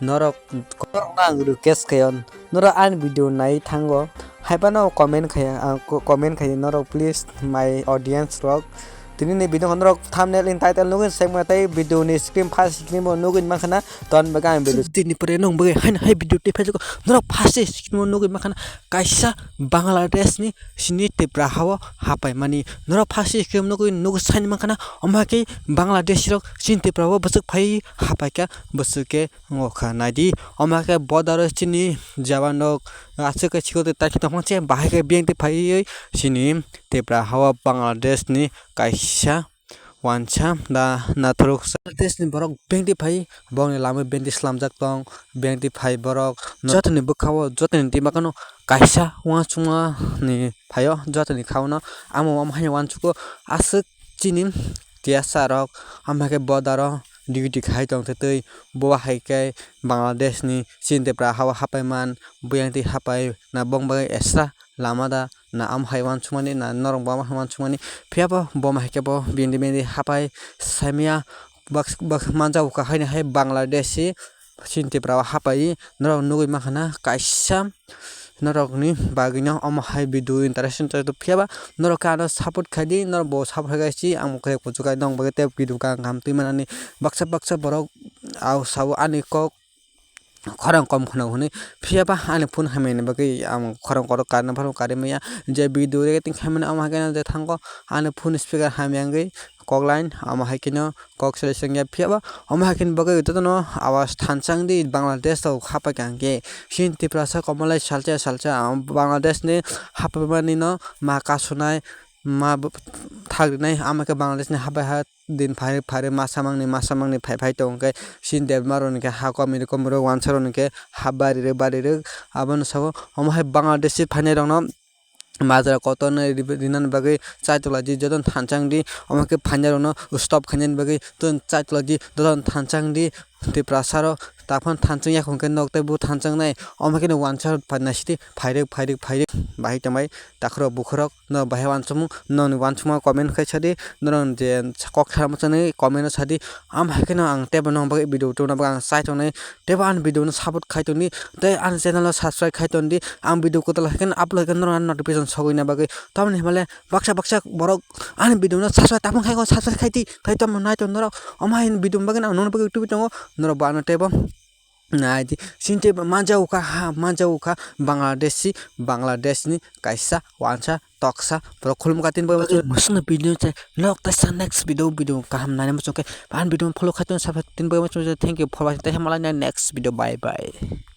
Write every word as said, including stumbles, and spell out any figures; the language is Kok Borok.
Norok, norokno ang request khaio, norok ani video nai thango, hai phano comment khaiya, ang co-, comment khaiya norok, please, my audience rok. Tini ni video norok thumbnail in title nugwi sengma tei video ni screen, first screen bo nugwi mankha na, ton bagwi ang video. Tini pore nung bagwi haino hai video tei phaijak norok first screen bo nugwi mankha na, kaisa Bangladesh ni chini Tripura hao hapai mani. Norok first screen nugwi nugwi sai mankha na, omo hai khe Bangladesh rok chini Tripura o bwswk phai hapai kha, bwswk khe wngkha naidi. Omo hai khe border o chini jawan rok aswk khe sikoti taikhe tongma se bahai khe biyang twi phaiwi chini Tripura hao Bangladesh ni kaisa wansa da nathuruksa. Bangladesh ni borok biyang twi phai, borokni lama biyang twi slamjak tong, biyang twi phai borok jotoni bwkha o jotoni twi bakano kaisa uansukma ni phaio jotoni kha o no. Amo omo hai uansugo aswk chini T S R rok, omo hai khe border o duty khai tong twi, bo hai khe Bangladesh ni chini Tripura hao hapai man, biyang twi hapai na bong bai extra lama da na, omo hai uansukmani na, norok bo omo hai uansukmani. Phiya bo bo omo hai khe bo biyang twi biyang twi hapai saimaya bak-, bak-, manjak kha haino hai Bangladeshi chini Tripura o hapai norok nugwi mankha na kaisa norokni bagwino omo hai video interesting tongthok, phiya ba norok khe ano support khai di, norok bo support khai si ang bo khe kuchuk khai nong bagwi tei video kaham kaham twi manani. Baksa baksa borok au sao ani kok khorang kom khwna hwnwi, phiya ba ani phone hamya ni bagwi ang khorang kotor karwi phano karwi maya, je video recording khaimani omo hai khe je thango ani phone speaker hamya wngwi kok line, omo hai kheno kok seleng ya, phiya ba omo hai kheno bagwi jotono awaaz thansa wngdi. Bangladesh rok hapai kha hwnkhe chini Tiprasa komo lai salsa salsa, Bangladesh ni hapai mani no ma kasunai, ma thak rinai, omo khe Bangladesh ni hapai ha din phai phai masa mangni masa mangni phai phai tong khe chini Debbarma rok ni khe ha kom ri kom ro, wansa rok ni khe ha bari rwk bari rwk. Abono sabo omo hai Bangladeshi phainai rok no majra kotor nai ri-, rinani bagwi chai tokla di, jotono thansa wngdi. Omo khe phainai rok no stop khainani bagwi jotono chai tokla di, jotono thansa wngdi. Tiprasa rok taphano thansa wngya hwnkhe nok tei bo thansa wngnai, omo khe no wansa rok phai naisidi phai rwk phai rwk phai rwk bahai tongbai. Takhurok bukhurok no bahai uansukmung, nokni uansukma comment khai sadi, norok je kok sama chani comment o sadi. Am hai kheno ang teibo nong bagwi video tubuna bagwi ang chai tongnai, teibo ani video no support khai tongdi, tei ani channel o subscribe khai tongdi. Ang video kwtal hai kheno upload khai norok notification sogwina bagwi. Tamoni himale baksa baksa borok ani video no subscribe tabung khai ko, subscribe khai di, khai tamo nai tong norok. Omo hai video bagwi ang nongni bagwi tubi tongo, norok bo ano teibo nai di. Sinte manja ukha ha, manja ukha Bangladeshi, Bangladesh ni kaisa wansa toksa borok khulumkha tini bagwi. Musukno video chai nok ta sa next video, video kaham nai muchung khe, pan video follow khai tong sa tini bagwi muchung. Thank you for watching, tei hamala next video, bye bye.